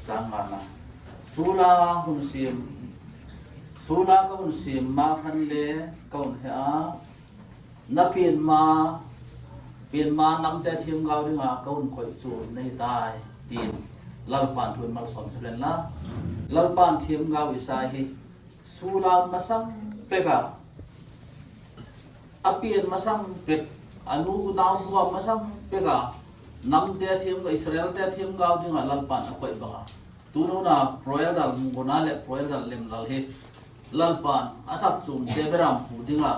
Chang ngana. Sula hun sim Sula ka hun sim ma khan le ka hun he a na pin ma pin ma nam te thiam gau dinga ka hun khoi chu nei tai tin Lalpan thun malsawm chulen la Lalpan thiam gau isai hi Sula masang peka A pian hmasang pek, a nu nau hua hmasang pek a, hnam te a thiam Israel te a thiam ngau dingah Lalpa'n a koih bang a. Tun hunah Proel ral Mungona leh Proel ral lem lal hi Lalpa'n a sak chung te beram hmuh dingah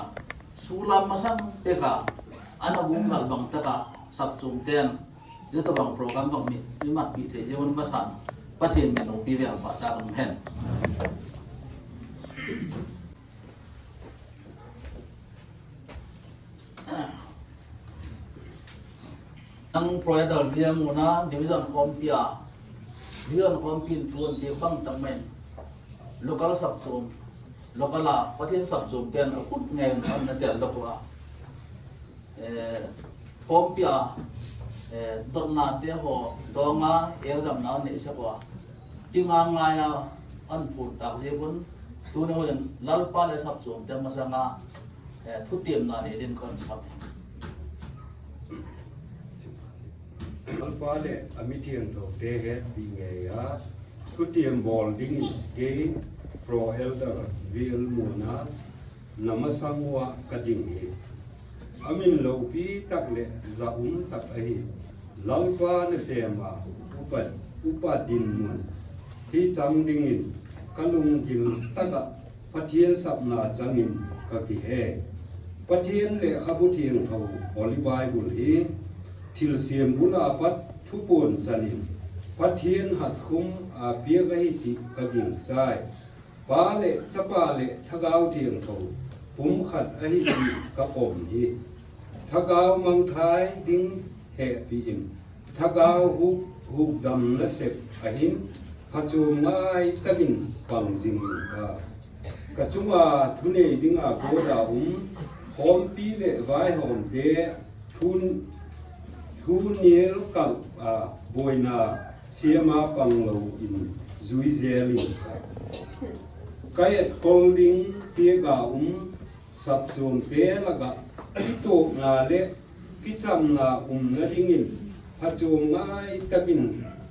Sulam hmasang pek a, an awm ngalh bang takah sak chung ten Zeta bang program bang mi mi mat pi thei zeu an hmasan Pathian min lo pi ve ang pah chak an hen. Ang proidal viamuna division kompia division kompin tuan ti bang tang men local sab chum local a pathin sab chum ten a kut nge an na tel lokwa kompia dot na te ho donga exam na nei sakwa tinga ngaia an phur tak zebun Tuna hunin Lalpa leh sap chuam te hmasanga thutiamna nei din kha an sap. Lalpa leh a mithiang thawkte het bi ngei a thutiam bawl dingin kei Pro Elder VL Muana Namasangwa ka ding hi. A min lo pi tak leh za um tak a hi Lalpa na sem a upat upa dinhmun hi chang dingin ka lungkil takah Pathian sapna changin ka ki he. Pathian lehkhabu thiangtho Holy Bible hi thil siam bula pat thupuan chanin Pathian hatkhum aa piak a hi tih ka ging chai. Pa le chapa le thagau thiangtho pumkhat a hi tih ka pom hi. Thagau mangthai ding heh piin thagau huk huk dam na sep ahin phachum ngai takin pang zing in ka. Ka cungah thunei dingah goda um hawmpi le vaihawm te thun thu nil kalh ah bawina siama pang lo in zui zel in ka et kol ding piak ah um sapchum te lakah i tuk na le i cham na um na ding in phachum ngai takin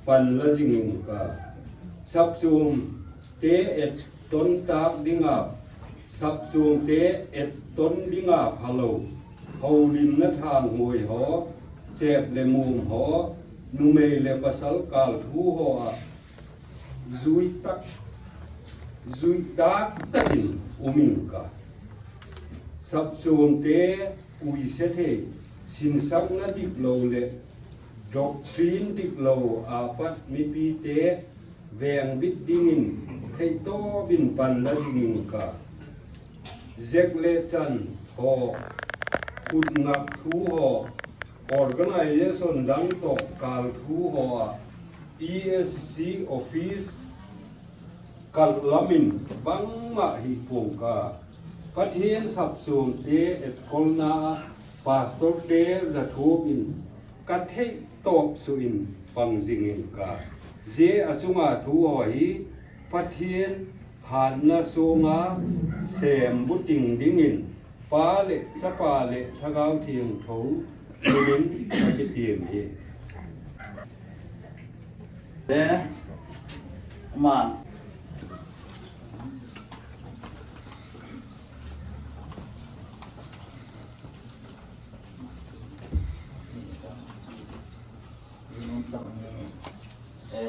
pan la zing in ka sapchum te et ton tak dingah sapchum te et ton dingah phalo Holim na thang hawi haw, cep le mum haw, numei le pasal kal thu haw ah zui tak zui tak takin umin ka sapchum te ui se thei sinsak na dik lo le doctrine dik lo aa pat mipi te veng bit dingin theihtawp in pan la zingin ka Zek le chan haw, kut ngak thu haw, organization dang tawh kal thu haw ah ESC office kalh lam in bangmah hi pawngka Pathian sapchung te etkawlna ah pastor te zathup in ka theih tawp su in pangzing in ka ze a chungah thu haw hi Pathian Hanna chunga sem buting dingin pa leh chapa leh thlarau thiang tho dingin ka ti tim hi. Le man.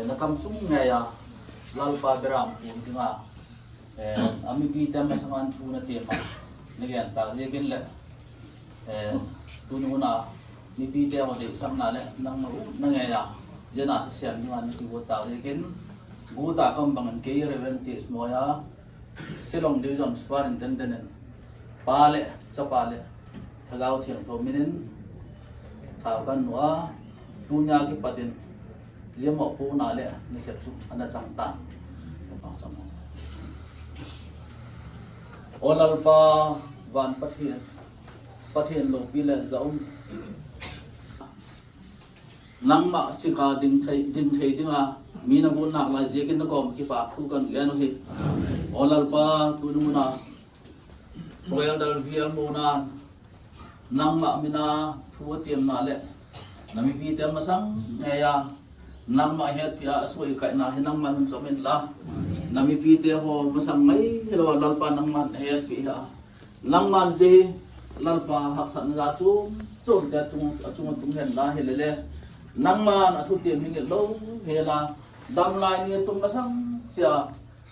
Na kam sung ngei a Lalpa beram pum dingah a mipi te hmasangan thu na tem a na gen ta zekin le tun hunah mipi te ho deih sak na le nang na um na ngei a zena si siam dingah na ti ta zekin guta kam bangin kei Reverend Tis Moya Shillong Division Superintendent in pa le chapa le thagau thiang tho minin thau kan nua tunya ki patin Ziamawh pu na le ni sep chu an a chang ta. Aw Lalpa van Pathian, Pathian lopi le zaum. Nangmah sika ding thei din thei dinga mi na bu nak lai ziakin na kom ki pa thu kan gen hi. O Lalpa tununguna Royal dal vial mu nan nangmah mina thu tiam na le nami pi te masang ngeya nangmah he tia asui kai na hi nangman hun zomin la nami pi te ho masang mai lo Lalpa nangman he pi ha Nangman zi Lalpa haksan za chu chum te tung a chung tung hen la he le le nangman a thu tiam hi lo he la dam lai ni tum na sang sia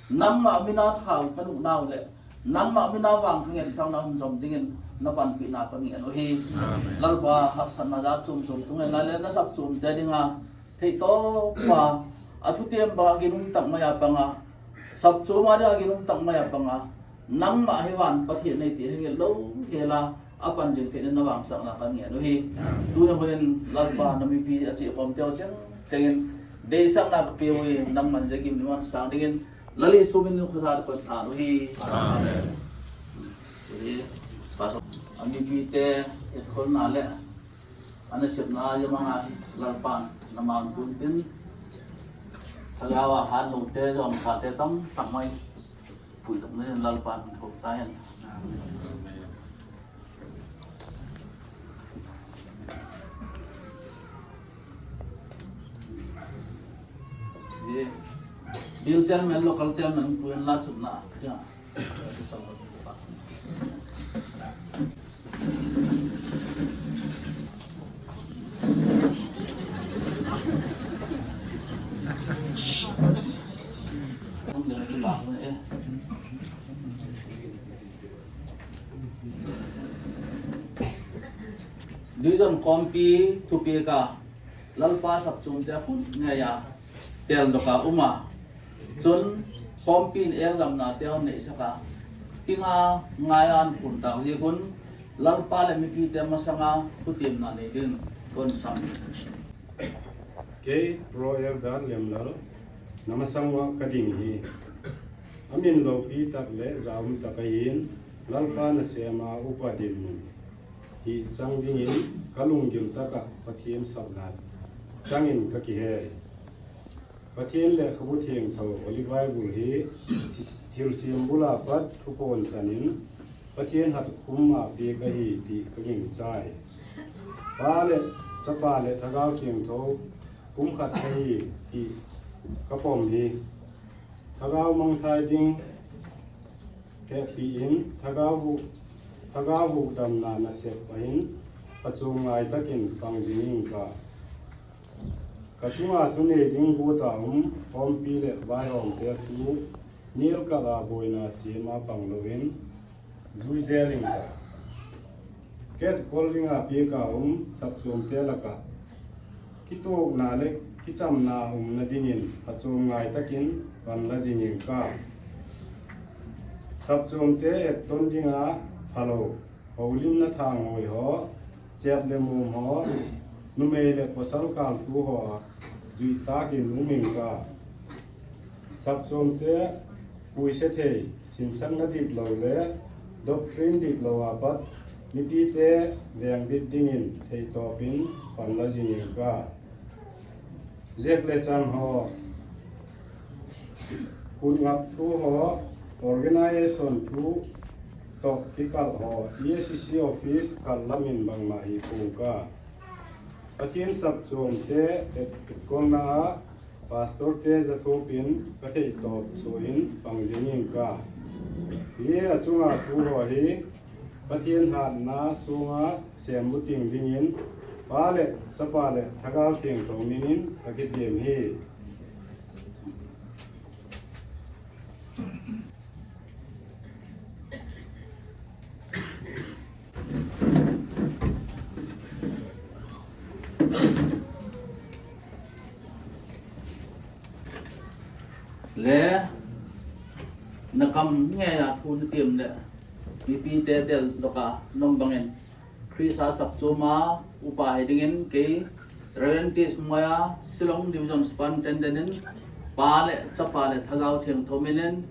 nangma mina thau kan u nau le nangma mina wang ka nge sang na hum jom dingin na pan pi na pa ngi ano hi Lalpa haksan na za chum chum tung hen la le na sap chum te dinga thei to pa a thu tiam ba ginum tak maya panga sap chum a da ginum tak maya panga Nangmah hi van Pathian nei ti hi lo he la apan jing the na wang sak na kan nge no hi tu na hunin Lalpa na mi pi a chi khom teo cheng chengin dei sak na ka pe wi nang man je kim man sang dingin lali sumin nu khusa ko ta no hi. Amen. Hi paso ami pi te et khol na le ana sep na yamanga Lalpan na maun kun tin thalawa han lo te zong kha te tam tak mai pui tak mai Lalpa an thawk ta hen. Bill chairman, local chairman puan la chut na tia. Division kawmpi thupi ka Lalpa sak chung te hun ngei a tel doka uma cun kawmpi in exam na te on nei saka tinga ngaian kun tak zi kun Lalpa le mipi te masanga thutim na nei din kon sam. Kei Pro Eldar Lemlal Namasangwa ka ding hi. A min lo pi tak le zaum tak a in Lalpa na siam a upa dinhmun hi cang ding in ka lungdil tak ah Pathian saknak cang in ka ki he. Pathian lehkhabu thiang tho Holy Bible hi thil siam bula pat thupawn can in Pathian hat khum ah pi ka hi ti ka ging chai. Pa le capa le thagau thiang tho Kum khat ka hi ti ka pom hi. Thagau mangthai ding he piin thagau hu dam na na sep pahin pachung ngai takin pangzing ka ka chunga thunei ding bu ta um awmpi le vaihawm te thu nil kala boina sima pang loin zui zeling ka ket kollinga pi ka um sapchum te laka Ki tuak na le ki cam na um na dingin pacawm ngai takin van la zinging ka. Sapcawm te et ton dingah phalo holim na tha ngawi ho, cep le mum ho, numei le pasal kal thu ho ah zuih takin uming ka. Sapcawm te pui se thei sinsan na dik lo le doctrine dik lo ah pat Mipi te veng bit dingin theihtawp in pan la zinging ka. Zek le cang ho Khun ngap thu ho Organization thu tok ki kal ho EACC office kal lamin bang ma hi pung ka. Pathian sak chuam te et kol na ah Pastor te zathup in ka theihtawp chuhin pang zinging ka. Hi a chungah thu ho hi Pathian hatnak sungah siam ting dingin pa le capa le thakau thiang tho min in ka kitliam hi. Le na kam nge ya thu na tiam le mipi te tel doka nom bangin Krista sak chuma upa he dingin ke Reverend Maya Silong Division Superintendent in pa le chapa le thagau thiang thominin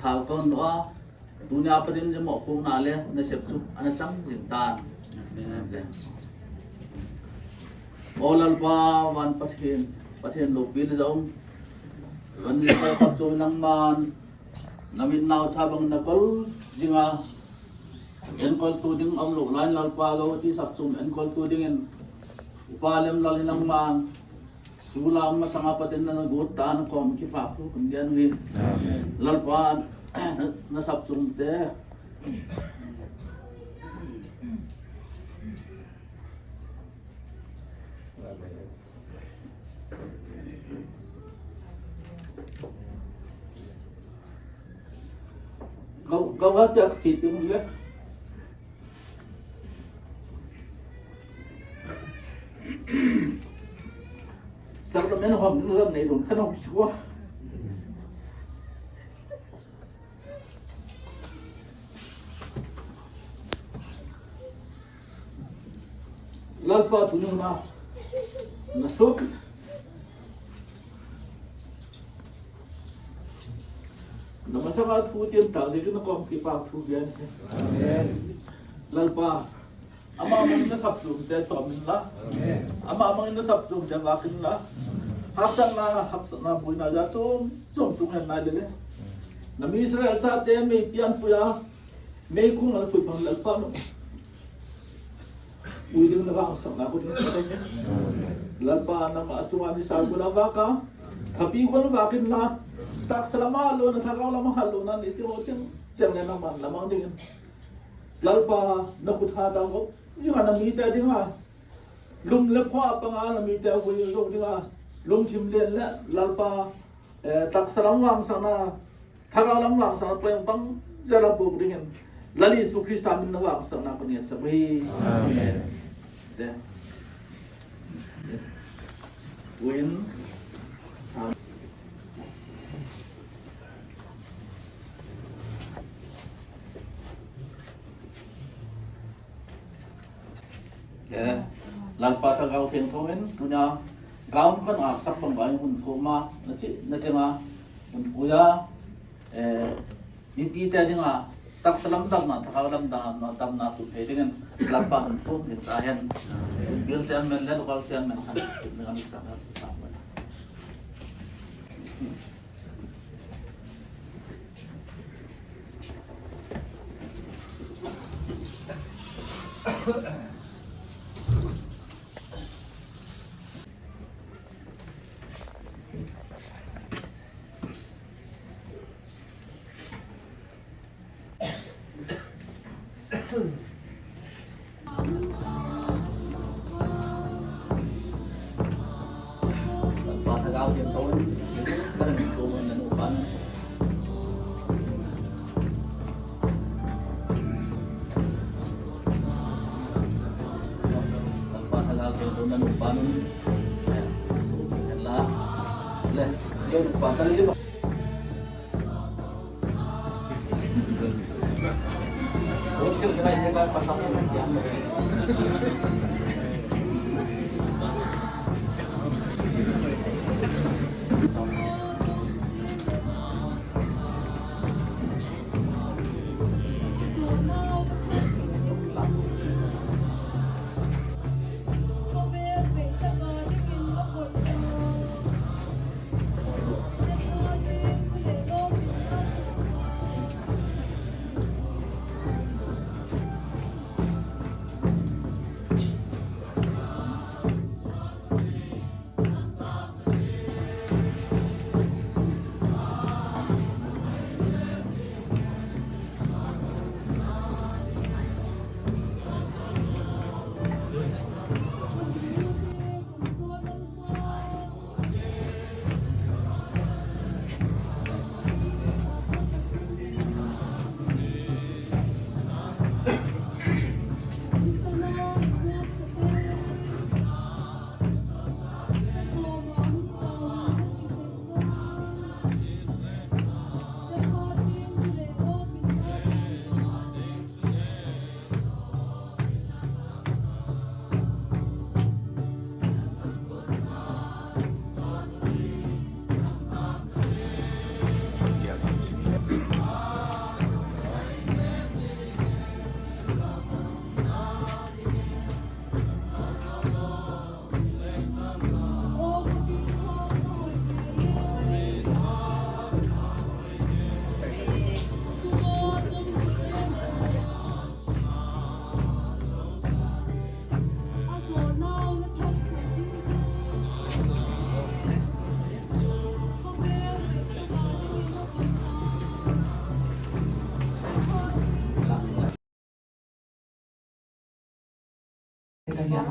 thau kon noa dunia padim jemo pung na le na sep chu ana chang jing tan. Aw Lalpa van Pathian, Pathian lo pil zo. Van ni kal sap chu nangman na mit nau cha bang na kol zinga enkawl tu ding om lo lain Lalpa lo ti sap chum enkawl tu ding in upa lem lal hi nangman sula ma sanga patin na gut ta na kom ki phak thu kan bian hi Lalpa na sap chung te Gau ha te ak si ti hun le. Sak lam en hom lam nei run khan hom siwa. Lalpa tununa na suk na masanga thu tiam tak zek na kom ki pak thu bian he Lalpa ama mang na sap zum te chom in la ama mang na sap zum te vakin la haksan na haksan na buina ja chom chom tung hen nai le na mi Israel cha te mi pian puya mei kung na pui pang Lalpa no ui ding na vang sak na ko ding sa ding Lalpa na ma chunga ni sa gula va ka thapi gol va kin la tak salama lo na thakau lama hal lo na ni ti ho cheng cheng le na man lamang ding Lalpa na ku tha ta go zinga na mi te dinga lum le khwa panga na mi te vui zo dinga lum thim len le Lalpa tak salam wang sa na Thlarau lam wang sang peng bang zara buk ding in Lal Jesuh Krista min na wang sang na kan sak hi. Amen. De. Win. De. Lalpa ta gau theng thoin tunya gaun kan ak sak bang bai hun thoma na chi na chenga hun puya mipi te dinga taksa lam dam na thakau lam dam na dam na tu phe dingin lalpa hun thum ding ta hen bill chairman le local chairman khan chim ni kan sak ta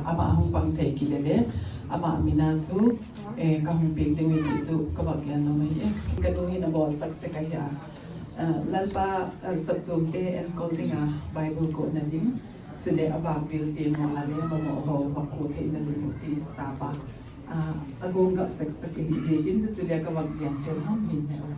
Amah hung pang thei ki le le amah mina chu ka hung pek ding i ti chu ka bak yan no mai e. Ka nu hin a bawl sak se ka hia. Lalpa sakchum te enkawl dinga Bible kawh na ding chule a bak vil te mo a le mamawh ho bak ku theih na ding ti sa pa. A gong ga sak sak hi zetin chu chule ka bak diam tel ham hin he o.